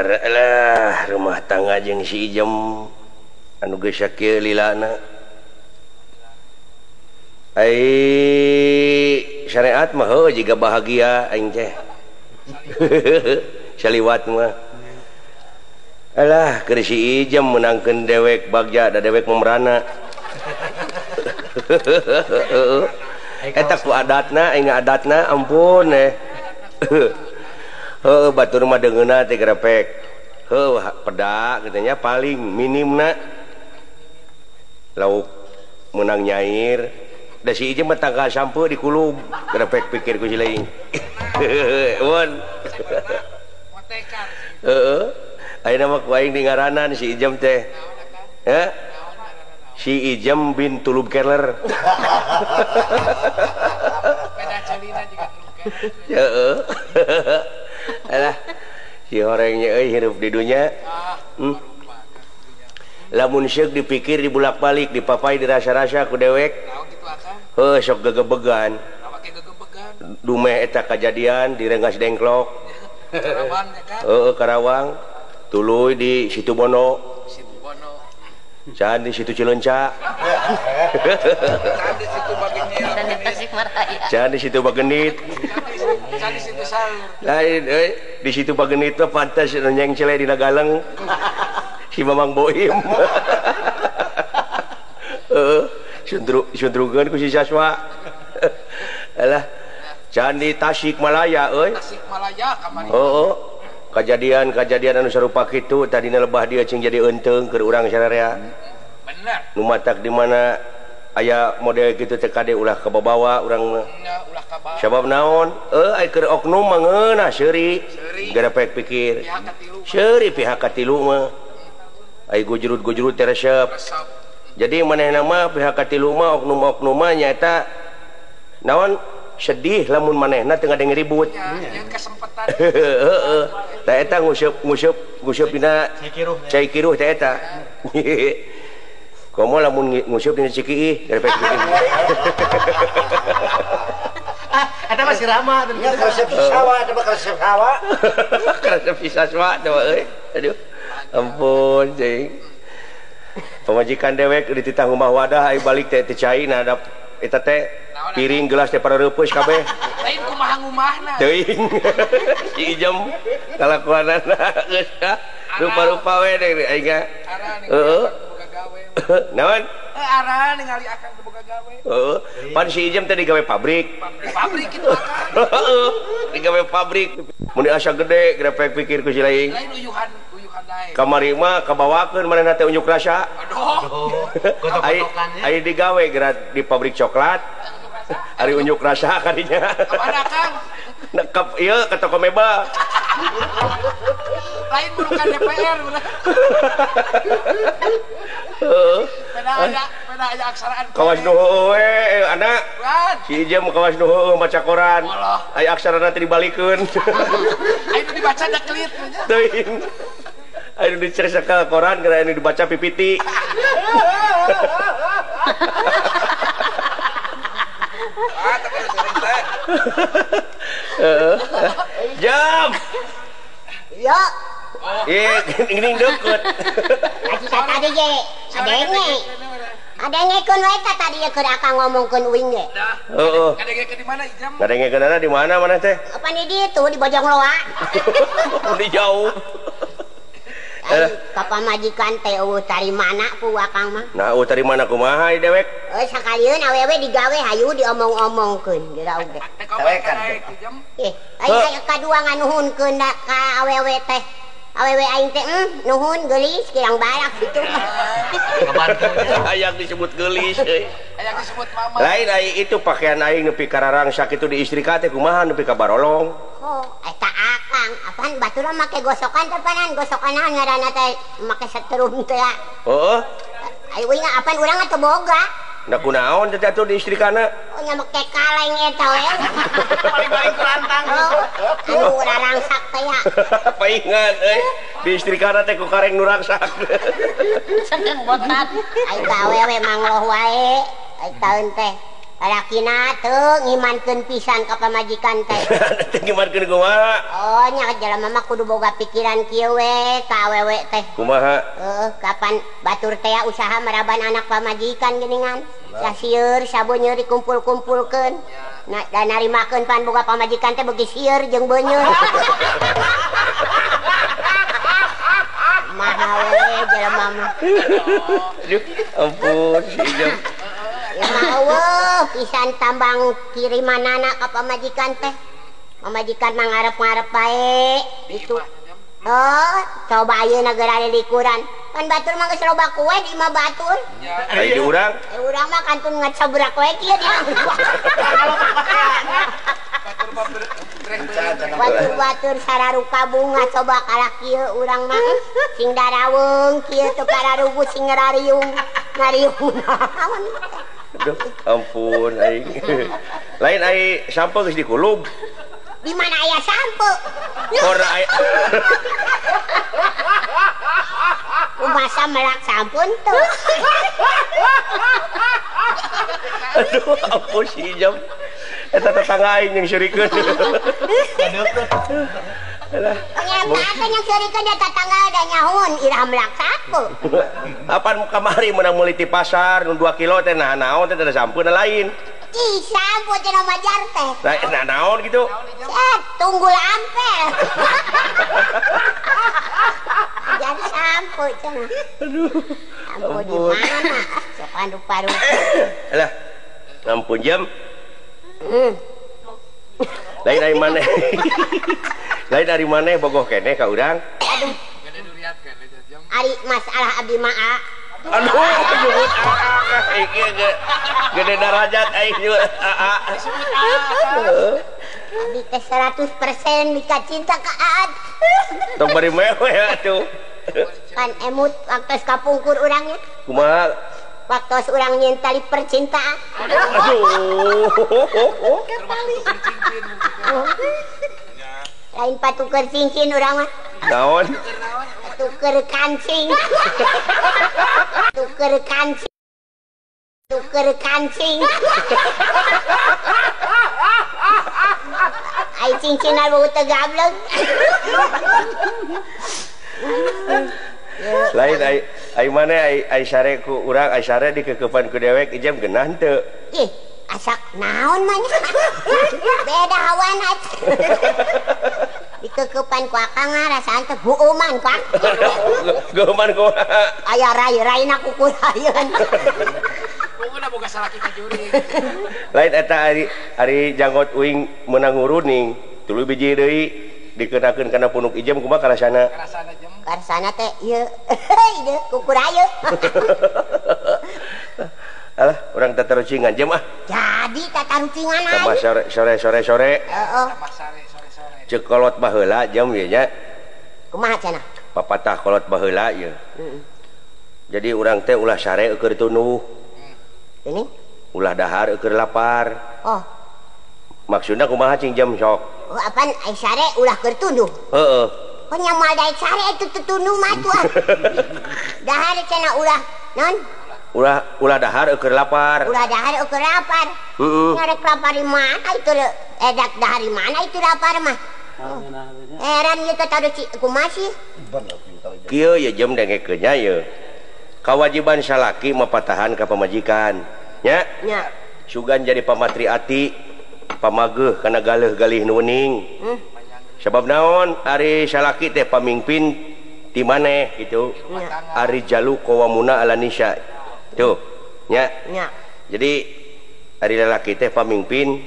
Alah rumah tangga jeung si Ijem anu geus sakieu lilana. Ai syariat mah heuh jiga bahagia aing teh. Saliwat mah. Alah keur si Ijem meunangkeun dewek bagja da dewek memerana. Eta ku adatna aing adatna ampun eh. Heuh batur mah deungeunna teh grepek. Heuh pedak kitu nya paling minimna. Lauk meunang nyair. Da si Ijem mah tangkal sampeu di kulub. Grepek pikir ku si lain. Mun. Heeh. Ayeuna mah ku aing di ngaranan si Ijem teh. Heh. Si Ijem bin Tulub Keller. Heeh. Alah si horengnya euy hirup di dunya. Lamun seuk dipikir dibulak-balik dipapai dirasa-rasa ku dewek. Heuh sok gegebegan. Dumeh eta kajadian di Renggas Dengklok. Heeh Karawang. Tuluy di Situbondo. Can di situ Cileunca. Can di situ Bagenit. Can di situ Salur. Lain euy, di situ Bagenit mah pantas nyeng cele dina galeng. Si Mamang Boim. Heeh, sundrugeun ku si Saswa. Alah, can di Tasikmalaya euy. Tasikmalaya kamari. Heeh. Kajadian-kajadian anu sarupa kitu tadina lebah dia cing jadi eunteng keur urang sararea. Bener. Nu matak di mana aya model kitu teh kade ulah kababawa urang mah. Ulah kabawa. Sabab naon? Euy keur oknum mah ngeunah seuri. Garepek pikir. Seuri pihak katilu mah. Ai gujrut-gujrut teh resep. Jadi manehna mah pihak katilu mah oknum-oknum mah nyaeta naon? Sedih lamun manehna teu ngadeng ribut. Nya kesempatan. Heeh. Ta eta nguseup dina cai kiruh teh eta. Komo lamun nguseup dina cikiih garepek pikir. Eta mah si Rama nya karesep siswa eta mah karesep hawa. Karesep siswa teh euy. Aduh. Ampun cing. Pamajikan dewek dititah rumah wadah ai balik teh teu cai nah ada eta teh piring gelas teh pareureupus kabeh. Lain kumaha ngumahna. Teuing. Si Ijem kalakuanana geus rupa-rupa we deui aing. Heeh. Naon? Arah ningali akang teu boga gawe. Heeh. Pan si Ijem teh digawe pabrik. Pabrik kitu akang. Heeh. Digawe pabrik. Mun asa gede grepek pikir ku si lain. Lain uyuhan lain. Kamari mah kabawakeun manehna teh unjuk rasa. Aduh. Ai digawe geura di pabrik coklat. Ari unjuk rasa kadinya. Kamana Kang? Nekep ieu ka toko mebel. Lain bukan DPR bener. Heeh. Peda aya aksaraan. Kawas nu heueuh we anak. Si Ijem kawas nu heueuh maca koran. Aya aksarana teh dibalikeun. Aya nu dibaca da kelit. Teuing. Aya nu diceresa ka koran gara anu dibaca pipiti. Jam. Ya. Ini deket. Tadi ge, adenge. Adengekeun wae ta tadi keur akang ngomongkeun uing ge. Heeh. Ngadengekeun di mana Ijam? Ngadengekeunana di mana mana teh? Apa di ditu di Bojong Loa. Di jauh. Ka pamajikan teh eueuh tarimana ku akang mah. Nah, eueuh tarimana kumaha ieu dewek? Euy sakalieun awewe digawe hayu diomong-omongkeun geura oge. Tawekan. Eh, aya kadua nganuhunkeun ka awewe teh. Awewe aing teh nuhun geulis kirang balak gitu. Hayang disebut geulis euy. Hayang disebut mama. Lain ai itu pakaian aing nepi ka rarangsak itu di istri ka teh kumaha nepi ka barolong. Oh, eta akang apaan batur make gosokan teh panan gosokan naon ngaranna teh make setrum teh. Heeh. Ai uing apaan urang teu boga. Da kunaon teh atuh di istri kana? Oh nya make kaleng eta we. Paling-paling kurantang. Anu rarangsak teh ya. Paingan euy. Di istri kana teh ku kareng nu rangsak. Seneng botat. Ai ka awewe mangloh wae. Ai taeun teh. Lalakina teu ngimankeun pisan ka pamajikan teh. Teu ngimankeun kumaha? Oh nya jelema mah kudu boga pikiran kieu we ka awewe teh. Kumaha? Heeh, kapan batur teh usaha maraban anak pamajikan geuningan. Sasieur sabeuneur dikumpul-kumpulkeun. Nah, da narimakeun pan boga pamajikan teh beuki sieur jeung beuneur. Maha we jelema mah. Aduh, ampun si Ijam. Ya mah pisan tambang kirimanana ka pamajikan teh. Pamajikan mah ngarep-ngarep bae itu. Oh, coba ayeuna geura lilikuran. Pan batur mah geus loba kue di imah batur. Ai di urang? Urang mah kantun ngacabrak we kieu di. Batur-batur sararuka bunga coba kalah kieu urang mah sing daraweung kieu teu kararugu sing ngariung. Ngariung naon. Aduh, ampun aing. Lain ai sampo geus dikulub. Di mana aya sampo? Ora aya. Masa melak sampun tuh. Aduh, ampun si Ijam. Eta tetangga aing yang syurikeun. Alah. Nyata yang syurikeun da tetangga da nyahun irah melak sampo. Apan kamari menang meuli ti pasar nu 2 kilo teh nah naon teh da sampeuna lain. Ih, sampo teh nu majar teh. Nah naon gitu? Tunggul ampel. Jadi sampo cenah. Aduh. Sampo di mana? Sok rupa-rupa. Alah. Ampun jam. Lain dari mana? Lain dari mana bogoh keneh ka urang? Aduh. Ari masalah abdi mah. Aduh, nyebut aa iki gede darajat aing nyebut aa. Abdi teh 100% mika cinta ka Aad. Tong bari mewe atuh. Pan emut waktos kapungkur urangnya. Kumaha? Waktos urang nyen tali percintaan. Aduh. Lain patuker cincin urang mah. Naon? Tuker kancing. Tuker kancing. Tuker kancing. Ai cincin bau teu gablek. Lain ai ai maneh ai ai sare ku urang ai sare dikekepan ku dewek ijam geunah henteu. Ih, asak naon mah nya. Beda hawana. Dikekepan ku akang rasaan teh huuman ku akang. Huuman kumaha? Aya rai-raina kukurayeun. Punguna boga salaki ka jurig. Lain eta ari ari janggot uing meunang nguruning, tuluy biji deui dikenakeun kana punuk ijem kumaha karasana? Karasana jem. Karasana teh ieu ieu kukurayeun. Alah, urang tatarucingan jem ah. Jadi tatarucingan aja. Tambah sore sore sore sore. Heeh. Tambah sore sore sore. Ceuk kolot baheula jem ieu nya. Kumaha cenah? Papatah kolot baheula ieu. Heeh. Jadi urang teh ulah sare eueur tunduh. Ini? Ulah dahar eueur lapar. Oh. Maksudna kumaha cing jam sok? Oh, apaan ai sare ulah keur tunduh? Heeh. Oh nya moal daek sare eta tunduh mah tuh. Dahar cenah ulah naon? Ulah ulah dahar eueur lapar. Ulah dahar eueur lapar. Heeh. Ngarek lapar di mana itu edak dahar di mana itu lapar mah. Heran ieu teh taruci kumaha sih? Kieu ye jam dengekeun nya ye. Kawajiban salaki mapatahan ka pamajikan nya. Nya. Sugan jadi pamatri ati, pamageuh kana galeuh-galih nu wening. Sebab naon ari salaki teh pamingpin ti maneh gitu. Ari jalu qawamuna ala nisa. Tuh, nya. Nya. Jadi ari lalaki teh pamingpin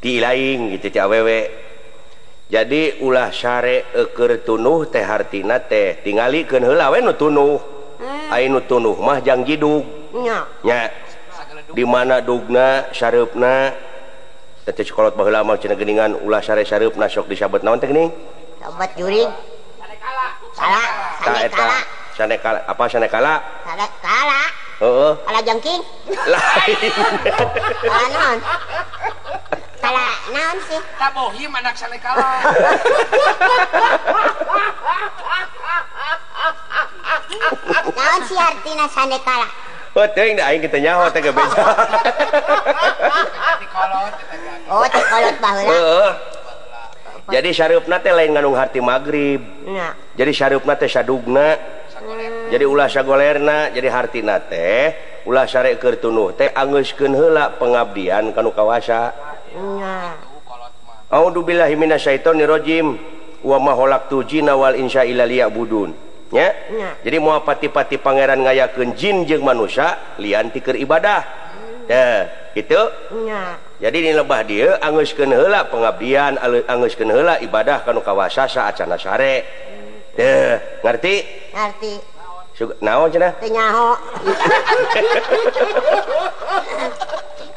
ti laing gitu ti awewe. Jadi ulah sare eueur tunuh teh hartina teh tingalikeun heula we nu tunuh. Ai nu tunuh mah jang jidug. Nya. Nya. Di mana dugna sareupna teh sekolot baheula mah cenah geuningan ulah sare sareupna sok disabet naon teh geuning? Sabet jurig. Sanekala. Salah, sanekala. Sanekala apa sanekala? Sanekala. Heeh. Kala jengking. Lain. Kala naon? Kala naon sih? Tabohim anak sanekala. Naon sih artina sanekala? Oh, teuing da aing kitu nyaho teh gebeja. baheula. Heeh. Jadi sareupna teh lain ngandung harti magrib. Nya. Jadi sareupna teh sadugna. Jadi ulah sagolerna, jadi hartina teh ulah sare keur tunuh teh angeuskeun heula pengabdian ka nu kawasa. Nya. A'udzubillahi minasyaitonirrajim wa ma khalaqtu jinna wal insa illa liya'budun. Nya. Jadi moal pati-pati pangeran ngayakeun jin jeung manusia lian ti keur ibadah. Tah, kitu. Nya. Jadi di lebah dieu angeuskeun heula pengabdian, angeuskeun heula ibadah ka nu kawasa saacana sare. Teh, ngerti? Ngerti. Naon cenah? Teu nyaho.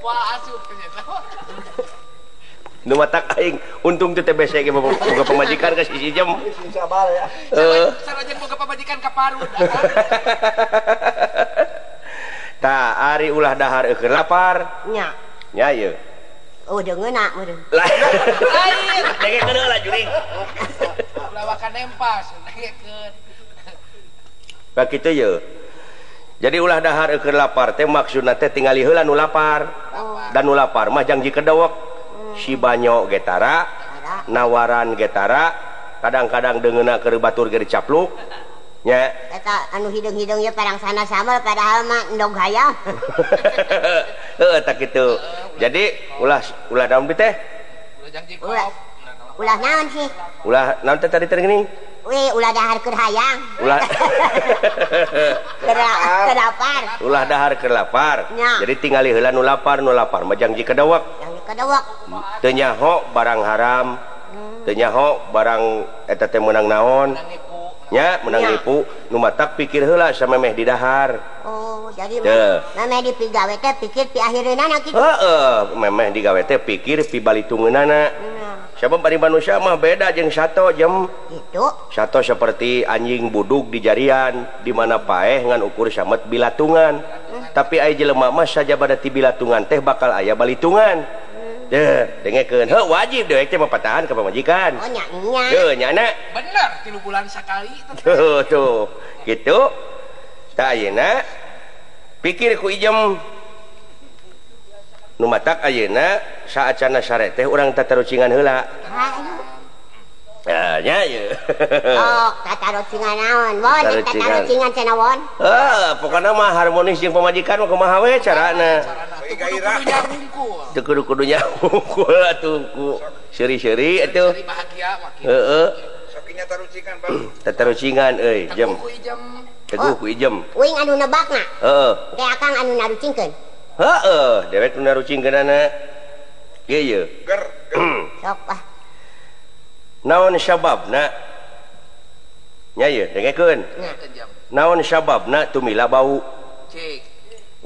Wah, asup cenah. Nu matak aing untung teh TBC ge boga pamajikan ka sisi jam. Sabar ya. Heeh. Sarajan boga pamajikan ka parud. Tah, ari ulah dahar eukeun lapar. Nya. Nya ieu. Oh, deungeuna meureun. Lain. Dengekeun heula juring. Lawakan nempas dengekeun. Bah kitu ye. Jadi ulah dahar eukeun lapar teh maksudna teh tingali heula nu lapar. Dan nu lapar mah jangji kedewek. Si banyo getara, nawaran getara, kadang-kadang deungeuna keur batur ge dicapluk. Nya. Eta anu hideung-hideung ye parang sana sama padahal mah endog hayam. Heuh tah kitu. Jadi ulah ulah daun teh. Ulah jangji kop. Ulah naon sih? Ulah naon teh tadi teh geuning? Wih, ulah dahar keur hayang. Ulah keur lapar. Ulah dahar keur lapar. Jadi tingali heula nu lapar, nu lapar mah jangji kedewek. Jangji kedewek. Teu nyaho barang haram. Teu nyaho barang eta teh meunang naon. Nya meunang nipu, nu matak pikir heula samemeh di dahar. Oh, jadi memeh dipigawe teh pikir pi akhireunana kitu. Heeh, memeh digawe teh pikir pi balitungeunana. Sabab bari manusia mah beda jeung sato jem. Gitu. Sato seperti anjing budug di jarian, di mana paeh ngan ukur samet bilatungan. Tapi aya jelema mah sajabada ti bilatungan teh bakal aya balitungan. Deh, dengekeun. Heuh wajib dewek teh mapatahan ka pamajikan. Oh nya nya. Heuh nya na. Bener, 3 bulan sakali. Tuh tuh. Gitu. Tah ayeuna pikir ku ijem. Nu matak ayeuna saacana sare teh urang tatarucingan heula. Ya nya ieu. Oh, tatarucingan naon? Won, tatarucingan cenah won. Heuh, pokona mah harmonis jeung pamajikan mah kumaha we carana. Teu kudu-kudu nyambungkul atuh ku seuri-seuri atuh. Seuri bahagia mah kitu. Heeh. Sakinya tarucingan, Bang. Tatarucingan euy, jem. Teguh ku ijem. Uing anu nebakna. Heeh. Teh akang anu narucingkeun. Heeh, dewek nu narucingkeunana. Ieu ye. Ger. Sok ah. Naon sababna? Nya ieu dengekeun. Naon sababna tumila bau? Cik.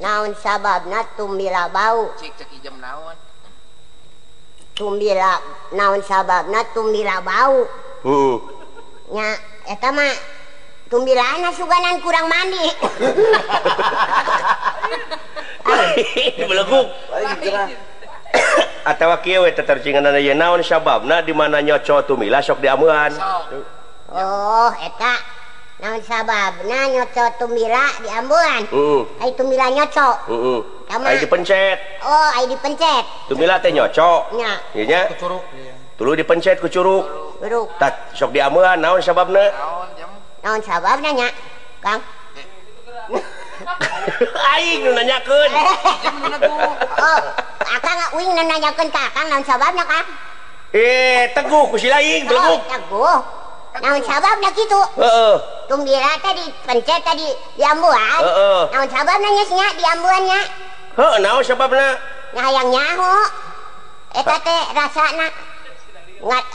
Naon sababna tumila bau? Cik cek ijem naon? Tumila naon sababna tumila bau? Heeh. Nya eta mah tumbilana suganan kurang mandi. Beleguk. Atawa kieu we tatarucinganana ieu naon sababna di mana nyoco tumila sok diameuan. Oh, eta naon sababna nyoco tumila diameuan? Heeh. Ai tumila nyoco. Heeh. Ai dipencet. Oh, ai dipencet. Tumila teh nyoco. Nya. Ieu nya. Ku curug. Tuluy dipencet ku curug. Curug. Tah sok diameuan naon sababna? Naon jam? Naon sababna nya, Kang? Aing nu nanyakeun. Jam nu neguh. Oh, akang uing nu nanyakeun ka akang naon sababna, Kang? Teguh ku si laing beleguk. Oh, teguh. Naon sababna kitu? Heeh. Tumbila teh dipencet tadi diambuan. Heeh. Naon sababna nya nya diambuan nya? Heeh, naon sababna? Nya hayang nyaho. Eta teh rasana ngat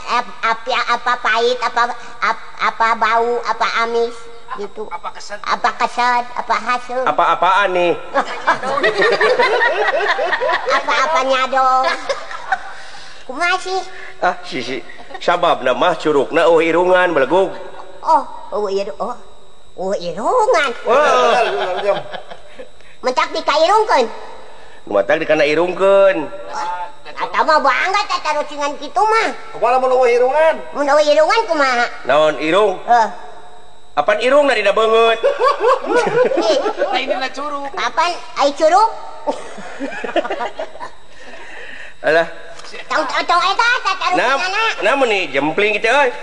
apa pahit, apa bau, apa amis gitu. Apa kesed? Apa kesed, apa hasil? Apa-apaan nih? Apa-apanya dong. Kumaha sih? Ah, si sababna mah curugna eueuh irungan belegug. Oh, eueuh oh. Eueuh irungan. Oh. Mentak dikairungkeun. Mentak dikana irungkeun. Atau mah bangga tatarucingan kitu mah. Kumaha mun eueuh irungan? Mun eueuh irungan kumaha? Naon irung? Heuh. Apan irung na dina beungeut. Lain dina curug. Apan ai curug? Alah. Tong Otong eta tatarucinganna. Nah, meuni jempling kitu euy.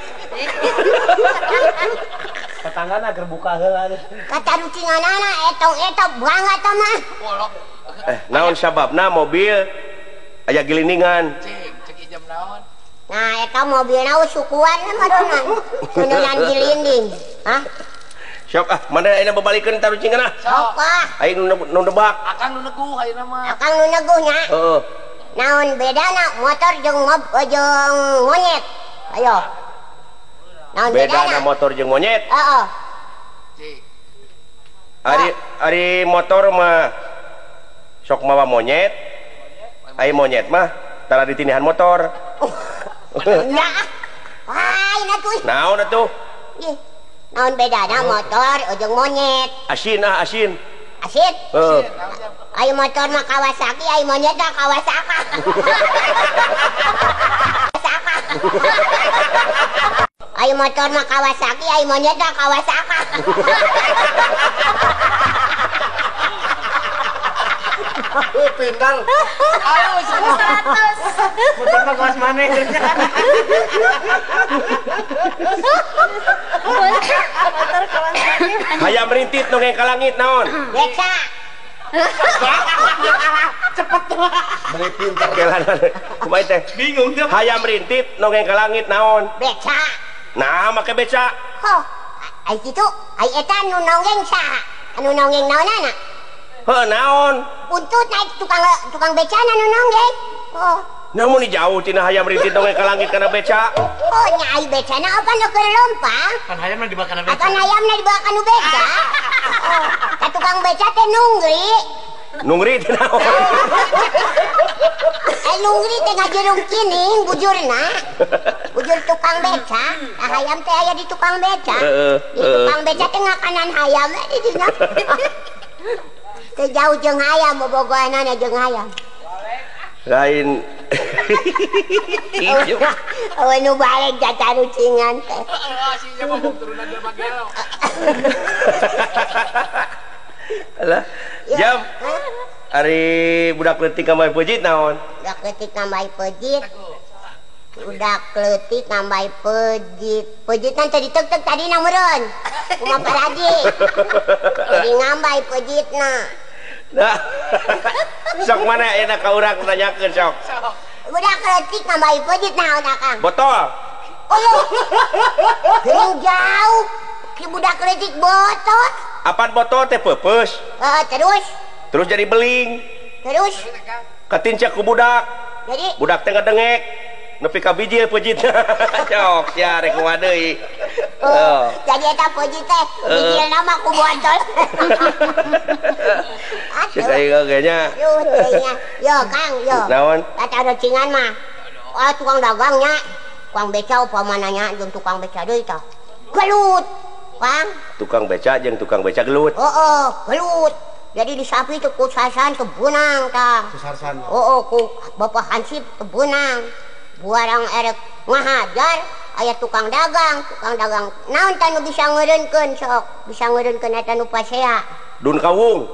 Tetanggana keur buka heula. Katarucinganana etong eta bangga tah mah. Naon sababna mobil aya giliningan? Cik, cek ijam naon? Nah, eta mobilna sukuan mah sununan gilinding. Hah? Sok ah, mana ayeuna babalikeun tarucingan ah. Sok ah. Aing nu nebak. Akang nu neguh ayeuna mah. Akang nu neguh nya. Heeh. Naon bedana motor jeung jeung monyet? Ayo. Naon bedana motor jeung monyet? Heeh. Ari ari motor mah sok mawa monyet. Ai monyet mah tara ditinihan motor. Nya. Lain atuh. Naon atuh? Ih. Naon bedana motor jeung monyet? Asin ah, asin. Asin? Heeh. Ai motor mah Kawasaki, ai monyet mah Kawasaka. Saka. Ai motor mah Kawasaki, ai monyet mah Kawasaka. Pintar. Halus 100. Motor mah kawas maneh. Motor kawas maneh. Hayam rintit nongeng ka langit naon? Beca. Cepet tuh. Beli pintar. Kumaha teh? Bingung tuh. Hayam rintit nongeng ka langit naon? Beca. Nah, make beca. Ho. Ai kitu, ai eta nu nonggeng saha? Anu nonggeng naonana? Heuh, naon? Buntut naik tukang becana nu nonggeng. Oh. Namun jauh tina hayam rintit nongeng ka langit kana beca. Oh, nya ai becana apa nu keur leumpang? Kan hayamna dibawa kana beca. Kan hayamna dibawa kana beca. Oh, ka tukang beca teh nungri. Nungri teh naon? Ai nungri teh ngajerung kining bujurna. Bujur tukang beca. Nah, hayam teh aya di tukang beca. Di tukang beca teh ngakanan hayam di dinya. Teu jauh jeung hayam bobogohanana jeung hayam. Lain. Oh, nu balik tatarucingan teh. Heeh, si nya mabuk turunan jelema gelo. Alah, jam. Ari budak leutik nambah peujeut naon? Budak leutik nambah peujeut. Budak leutik nambah peujeut. Peujeutna teh ditek-tek tadina meureun. Kumaha paraji. Jadi ngambay peujeutna. Nah. Sok mana ayeuna ka urang nanyakeun sok. Budak leutik nambah peujeut naon Akang? Botol. Oh. Geuning jauh. Ki budak leutik botol. Apaan botol teh peupeus? Heeh, terus. Terus jadi beling. Terus katincak ku budak. Jadi budak teh ngadengek nepi ka bijil peujeutna. Cok sia rek kumaha deui. Oh, jadi eta peujeut teh bijilna mah ku botol. Cek aing oge nya. Yo Kang, yo. Naon? Tatarucingan mah. Oh, tukang dagangnya. Tukang beca upamananya jeung tukang beca deui tah. Gelut. Kang. Tukang beca jeung tukang beca gelut. Heeh, gelut. Jadi disapi itu ku sasan tebenang tah. Ku sarsan. Oh, ku Bapak Hansip tebenang. Buarang erek ngahajar aya tukang dagang, tukang dagang. Naon tah nu bisa ngeureunkeun sok, bisa ngeureunkeun eta nu pasea. Dun kawung.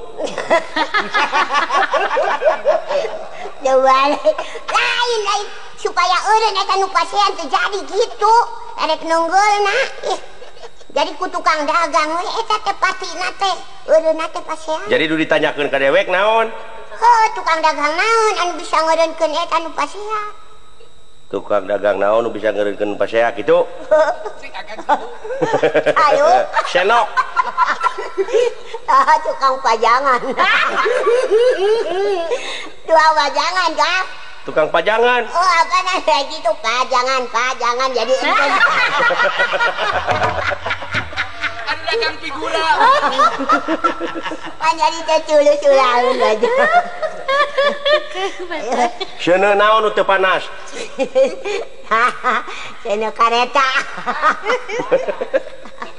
Lain lain supaya eureun eta nu pasea teu jadi kitu. Erek nunggeulna. Ih. Jadi ku tukang dagang we eta teh patina teh eureunna teh pasea. Jadi du ditanyakeun ka dewek naon? Heuh, tukang dagang naon anu bisa ngeureunkeun eta nu pasea? Tukang dagang naon nu bisa ngeureunkeun pasea kitu? Ayo. Senok. Ah, tukang pajangan. Dua pajangan, Kak. Tukang pajangan. Oh, apa namanya gitu pajangan, pajangan jadi anu dagang figura. Pan jadi teh culu-culaun aja. Seuneu naon nu teu panas? Seuneu kareta.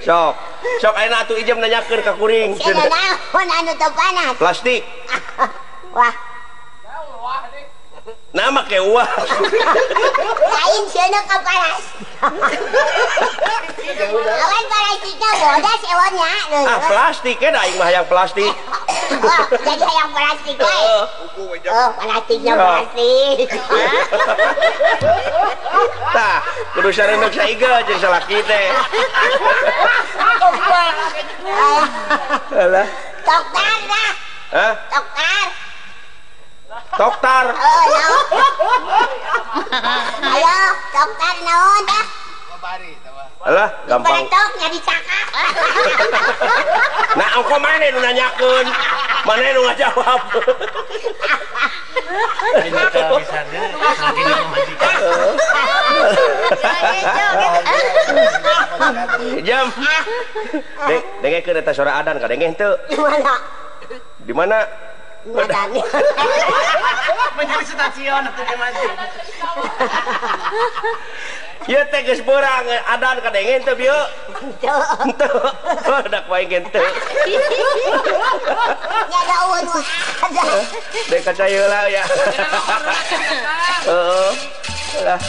Sok, sok ayeuna atuh ijem nanyakeun ka kuring. Seuneu naon anu teu panas? Plastik. Wah. Nah make uang. Lain sieuna ka paras. Awan plastikna bodas ewonnya. Ah plastik da aing mah hayang plastik. Oh, jadi hayang plastik we. Oh, plastiknya plastik. Tah, kudu sareundeuk saigel jeung salaki teh. Alah. Toktar dah. Hah? Toktar. Toktar. Oh, naon? Ayo, toktar naon dah? Alah, gampang. Diperetok nyari cakak. Nah, engko maneh nu nanyakeun? Maneh nu ngajawab? Jam. Dengekeun eta suara adan kadenge henteu? Di mana? Di mana? Ngadan. Mencari stasiun atuh di mana? Ieu teh geus beurang adan kadenge henteu bieu? Henteu. Henteu. Dak wae henteu. Nya da eueun nu adan. Dek kaca heula ya. Heeh. Lah.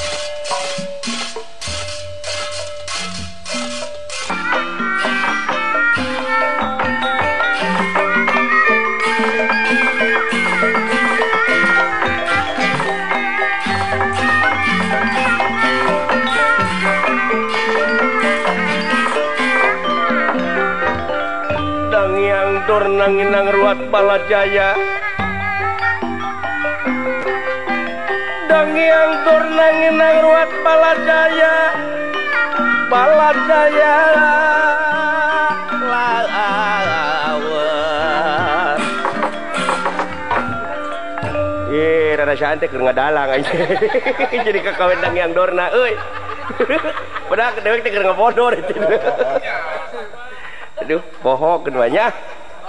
Nang ruat Balajaya Dangiang tur nanginang ruat Balajaya Balajaya lawan. Ih, rada saan teh keur ngadalang anjing. Jadi kakawin Dangiang Dorna euy. Padahal dewek teh keur ngabodor itu. Aduh, poho keduanya.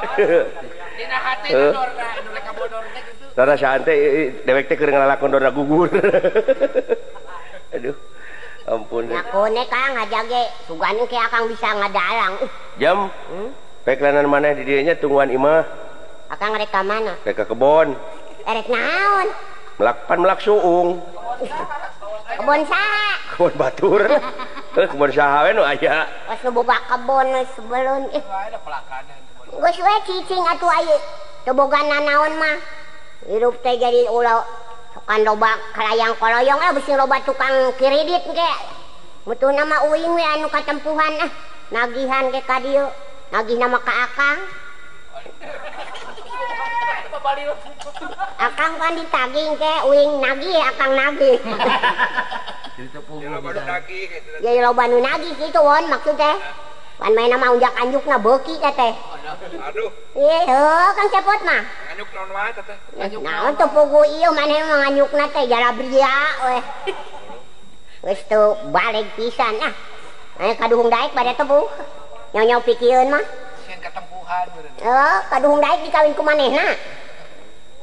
Dina hate dorna anu rek kabodor teh kitu. Rada saan teh dewek teh keur ngalakon dorna gugur. Aduh. Ampun. Ngakone Kang ngajage sugan ke akang bisa ngadalang. Jam. Peklanan maneh di dieu nya tungguan imah. Akang rek ka mana? Rek ka kebon. Erek naon? Melak pan melak suung. Kebon saha? Kebon batur. Heuh kebon saha we nu aya. Geus nu boga kebon sebelun ih. Geus we cicing atuh aya. Teu boga nanaon mah. Hirup teh jadi ulah sokan loba kalayang koloyong ah bisi loba tukang kredit ge. Mutuna mah uing we anu katempuhan ah. Nagihan ge ka dieu. Nagihna mah ka akang. Akang kan ditagih ke uing nagih akang nagih. Jadi loba nu nagih kitu won maksud teh. Pan maena mah unjak anjukna beuki teh teh. Aduh. Ieu heuh Kang Cepot mah. Nganyuk naon wae teh teh. Naon teu pugu ieu maneh mah nganyukna teh jalabria we. Geus teu balik pisan ah. Aya kaduhung daek bade tebuh. Nyaw-nyaw pikieun mah. Sieun katempuhan meureun. Heuh, kaduhung daek dikawin ku manehna.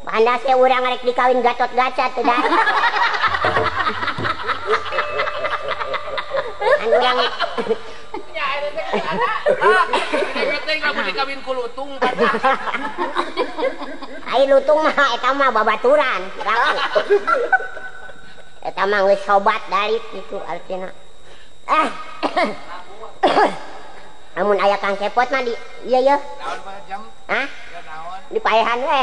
Banda se urang rek dikawin Gatot Kaca teu daek. An urang nya eta teh ah, dewek teh lamun dikawin ku lutung. Ai lutung mah eta mah babaturan. Eta mah geus sobat dalit kitu artina. Ah. Amun aya Kang Cepot mah di ieu ye. Naon mah jam? Hah? Ya naon? Di paehan we.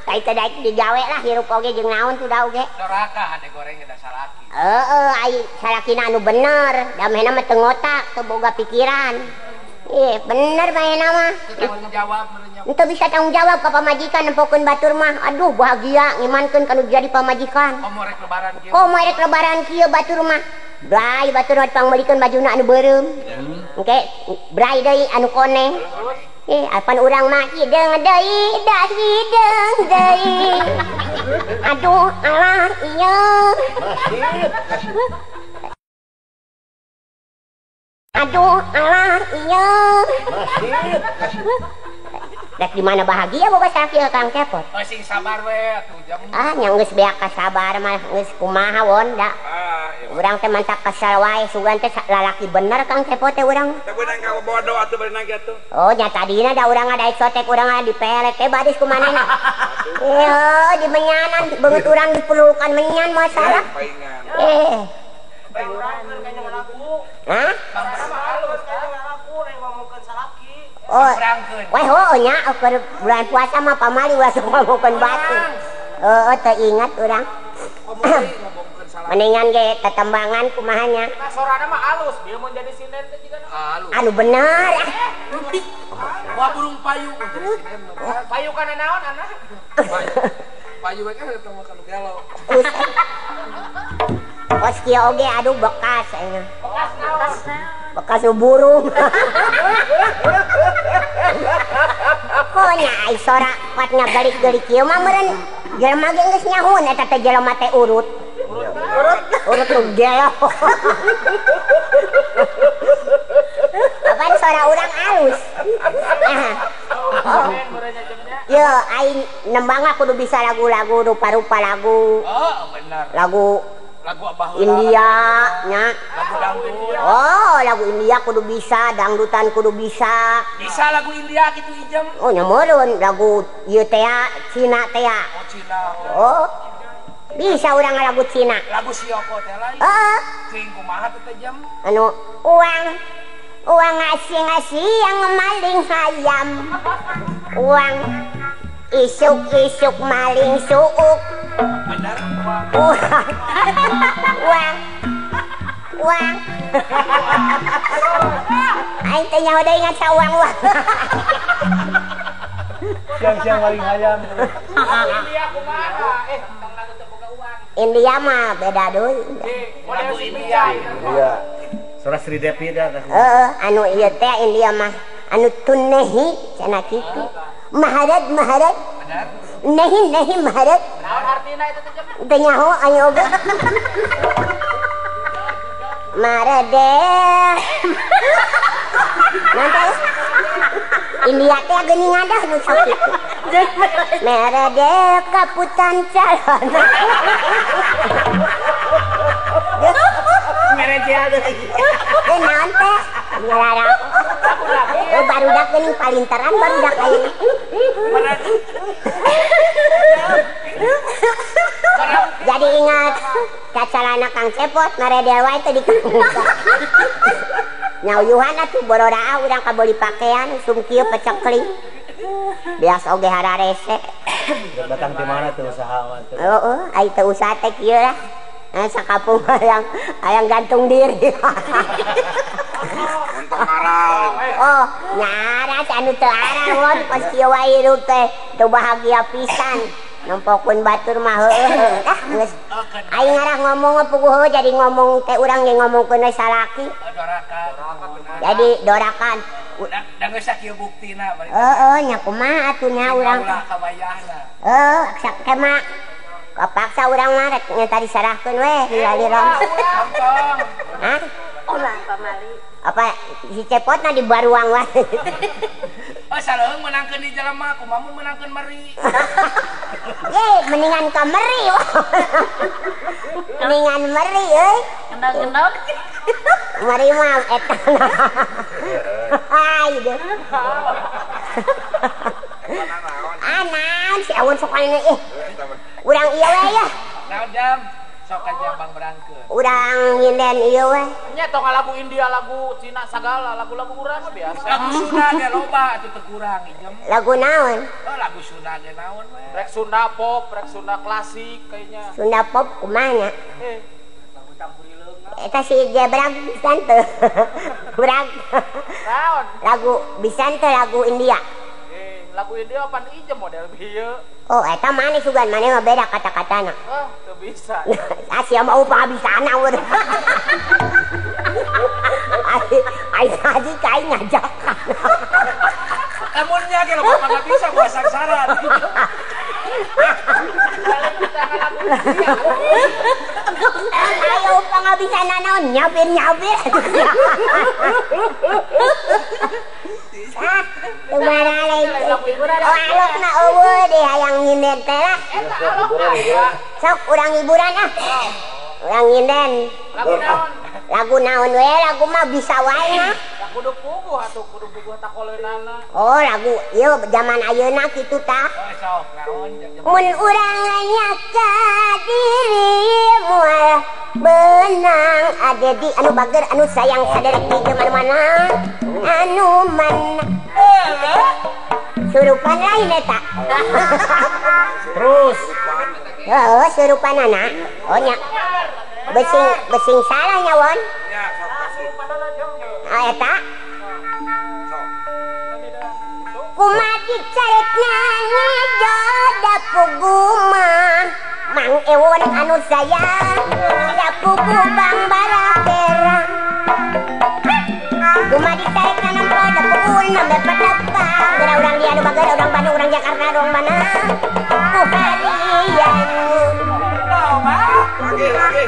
Tai teh daek digawe lah hirup oge jeung naon tuh da oge. Doraka hade goreng da salaki. Heeh, ai salakina anu bener, da mehna mah teu ngotak, teu boga pikiran. Ih, bener manehna mah. Teu tanggung jawab meureun nya. Teu bisa tanggung jawab ka pamajikan nempokeun batur mah. Aduh, bahagia ngimankeun kanu jadi pamajikan. Komo rek lebaran kieu. Komo rek lebaran kieu batur mah. Brai batur mah pangmeulikeun bajuna anu beureum. Engke brai deui anu koneng. Eh, apan urang mah hideung deui, da hideung deui. Aduh, alah ieu. Aduh, alah ieu. Rek di mana bahagia boga salaki Kang Cepot. Oh, sing sabar we atuh jam. Ah, nya geus beak ka sabar mah geus kumaha won da. Ah, Urang teh mantak kesal wae sugan teh lalaki bener Kang Cepot teh urang. Teh beunang ka bodo atuh beunang kitu. Oh nya tadina da urang ada eksotek urang ada dipelek teh badis kumanehna. Eh di menyanan beungeut urang diperlukan menyan masalah. Eh. Hah? Oh, weh oh nya keur bulan puasa mah pamali ulah sok ngomongkeun batu. Heeh teu ingat urang. Mendingan ge tetembangan kumaha nya. Nah sorana mah alus, dia mun jadi sinden teh jiga alus. Anu bener. Wah burung payu mun jadi sinden. Payu kana naon anak? Payu we kan eta mah kanu gelo. Kos kieu oge aduh bekas aing. Bekas naon? Bekas burung. Konya ai sora kuat ngagelik-gelik kieu mah meureun jelema ge geus nyahoon eta teh jelema teh urut. Urut urut nu gelo. Apaan sora urang alus. Oh. Yo aing nembang kudu bisa lagu-lagu rupa-rupa lagu. Oh, benar. Lagu lagu abah India nya. Lagu dangdut. Oh, lagu India kudu bisa, dangdutan kudu bisa. Bisa lagu India gitu ijem. Oh, nya meureun lagu ieu teh Cina teh. Oh, Cina. Oh. Bisa urang lagu Cina. Lagu Sioko teh lain. Heeh. Cing kumaha teh jam? Anu uang uang ngasih-ngasih yang maling hayam. Uang isuk-isuk maling suuk. Benar. Uang. Uang. Uang. Aing teh nyaho deui ingat sa uang-uang. Siang-siang maling hayam. India kumaha? Tong lagu teu boga uang. India mah beda deui. Lagu India. Iya. Sora Sri Devi dah. Heeh, anu ieu teh India mah anu tunehi cenah kitu. Maharaj maharaj. Benar. Nehi nehi maharaj. Naon artina eta teh? Teu nyaho aing oge. Marade. Nanti India teh geuning adah nu sok kitu. Merede kaputan calon. Merede ada lagi. Eh naon teh? Nyalara. Eh barudak geuning palinteran barudak aing. Jadi ingat kacalana Kang Cepot maredel wae teh dikamuka. Nyauyuhan atuh borodaa urang kabeli pakaian sum kieu pecekling. Bias oge hararese. Batang di mana tuh usaha mah tuh? Heeh, ai teu usaha teh kieu lah. Sakapung hayang gantung diri. Untuk aral. Oh, nyaras anu teu aral won pas kieu wae hirup teh teu bahagia pisan. Nempokeun batur mah heueuh. Ah geus. Aing ngarah ngomong puguh jadi ngomong teh urang ge ngomongkeun we salaki. Dorakan. Jadi dorakan. Da geus sakieu buktina bari. Heeh, nya kumaha atuh nya urang. Ulah kabayahna. Heuh, kema kapaksa urang mah rek nya tadi sarahkeun we lila-lila. Hah? Ulah pamali. Apa si Cepotna di baruang wae. Oh, saleuheung meunangkeun di jelema, kumaha mun meunangkeun meri. Ye, mendingan ka meri. Mendingan meri euy. Kendang-kendang. Meri mah eta. Hai deh. Ah, naon si awan sok anu ih. Urang ieu we ya. Naon jam? Sok aja Bang berangkeun. Urang nyinden ieu we. Nya tong lagu India, lagu Cina sagala, lagu-lagu urang mah biasa. Lagu Sunda ge loba atuh teu kurang ijem. Lagu naon? Oh, lagu Sunda ge naon we. Rek Sunda pop, rek Sunda klasik kayaknya. Sunda pop kumaha nya? Lagu Tampurileung. Eta si Jebrag pisan teu. Brag. Naon? Lagu pisan teu lagu India. Lagu India pan ijem model bieu. Oh, eta maneh sugan maneh mah beda kata-katana. Oh, teu bisa. Asia mah upah bisana urang. Ai tadi kai ngajakan. Lamun nya ge loba mah bisa gua sangsara. Ayo upah ngabisa nanaon nyabir-nyabir. Oh, alokna eueuh deh hayang nyinden teh lah. Eta alokna. Sok urang hiburan ah. Urang nyinden. Lagu naon? Lagu naon we, lagu mah bisa wae nah. Kudu puguh atuh, kudu puguh takoleunana. Oh, lagu ieu zaman ayeuna kitu tah. Oh, sok naon? Mun urang nanya ka diri moal beunang ade di anu bager anu sayang saderek di mana-mana anu mana. Surupan lain eta. Terus. Heeh, surupanana. Oh nya. Besing besing salah nya won. Ah eta. Kumaha carekna ngejoda puguma Mang Ewon anu sayang da pugu bang barapera. Kumaha carekna nempo da pugu nembe patepang. Geura urang dia anu bager urang Bandung urang Jakarta urang mana. Ku harian. Lagi.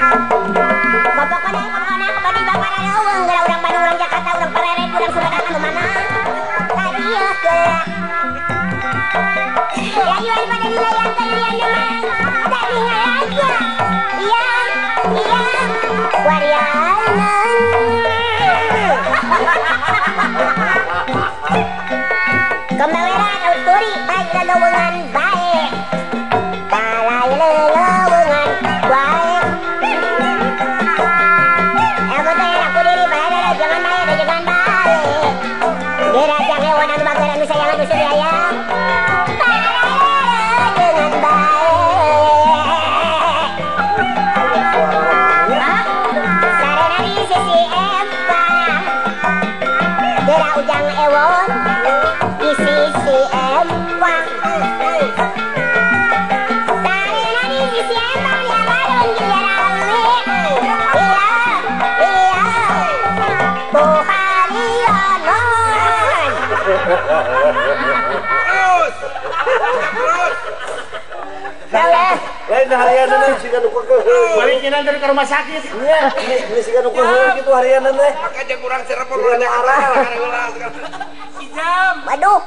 Pokokna pokokna badi bapana leuweung geura urang Bandung urang Jakarta urang Parere urang Sumedang anu mana. Kadieu geura. Ya ieu pada dilayang kalian mah. Tadi ngalaga. Iya, iya. Wariana. Kemaweran uturi bae leuweungan bae. Balai leuweungan bae. Aku teh aku diri bae jangan bae jangan bae. Geura jang hewan anu bager anu sayang anu sedaya. Dengan bae. Sarena di sisi empang. Geura ujang ewon di sisi empang. Sarena di sisi empang ya balon jarawe. Iya, iya. Buharianon. Terus. Terus. Lain harianan siga nu kekeuheung. Balik nyeunang dari ke rumah sakit. Nya, ini siga nu kekeuheung kitu harianan teh. Maka jeung urang Cirebon urang Jakarta lah. Si Jam. Waduh,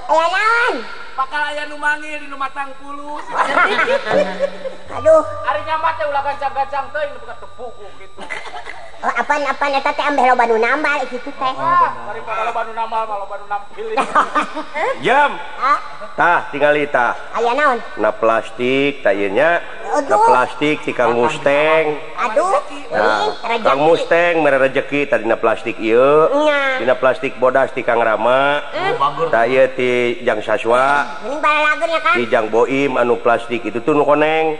aya naon? Bakal aya nu manggil di nu matang pulus. Aduh. Ari nyambat teh ulah gancang-gancang teuing nu buka teu puguh kitu. Oh, apaan eta teh ambeh loba nu nambal kitu teh. Daripada loba nu nambal mah loba nu nampil. Jam. Tah tingali tah. Aya naon? Na plastik tah ieu nya. Na plastik ti Kang Mustang. Aduh. Kang Mustang mere rejeki tadi na plastik ieu. Dina plastik bodas ti Kang Rama. Tah ieu ti Jang Saswa. Mending balalageun ya Kang. Ti Jang Boim anu plastik itu tuh nu koneng.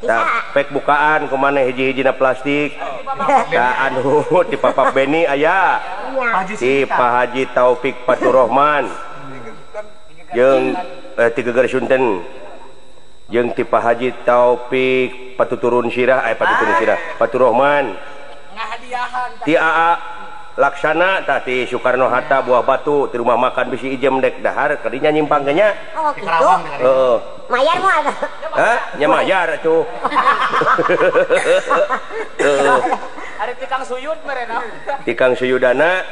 Tah pek bukaan kumaneh hiji-hijina plastik. Tah anu ti Papa Beni aya. Ti Pak Haji Taufik Faturrahman. Jeung ti Geger Sunten. Jeung ti Pak Haji Taufik Patuturun Sirah, Patuturun Sirah, Faturrahman. Ti AA Laksana tah ti Soekarno Hatta Buah Batu ti rumah makan bisi ijem dek dahar kadinya nyimpang ge nya. Oh kitu. Heeh. Mayar moal. Hah? Nya mayar atuh. Heeh. Ari ti Kang Suyud merena. Ti Kang Suyudana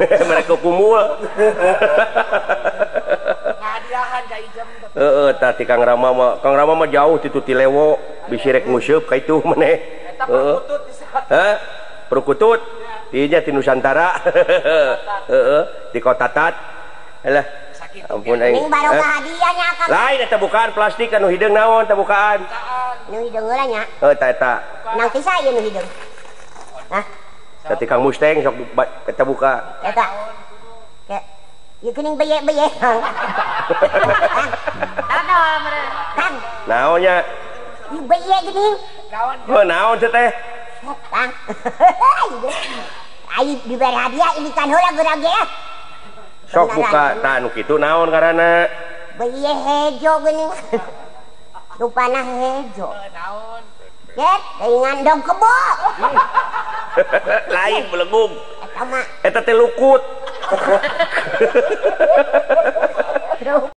mereka kumul. Ngahadiahan ka ijem. Heeh, tah ti Kang Rama mah, Kang Rama mah jauh ti tu ti Lewo bisi rek nguseup ka itu maneh. Eta perkutut di saat. Hah? Perkutut. Dinya ti Nusantara. Heeh, di Kota Tat. Alah. Ampun aing. Ning barokah hadiah nya Kang. Lain eta bukaan plastik anu hideung naon teh bukaan. Nu hideung heula nya. Heuh eta eta. Nang tisa ieu nu hideung. Hah? Tadi Kang Mustang sok eta buka. Eta. Ke ieu geuning beye-beye. Kang. Kang. Naon nya? Ieu beye geuning. Naon? Heuh naon teh teh? Kang. Ai diberi hadiah ini kan heula geura ge. Sok buka tah anu kitu naon ngaranna? Beye hejo geuning. Rupana hejo. Naon? Get, teuingan dong kebo. Lain belegung. Eta mah eta teh lukut.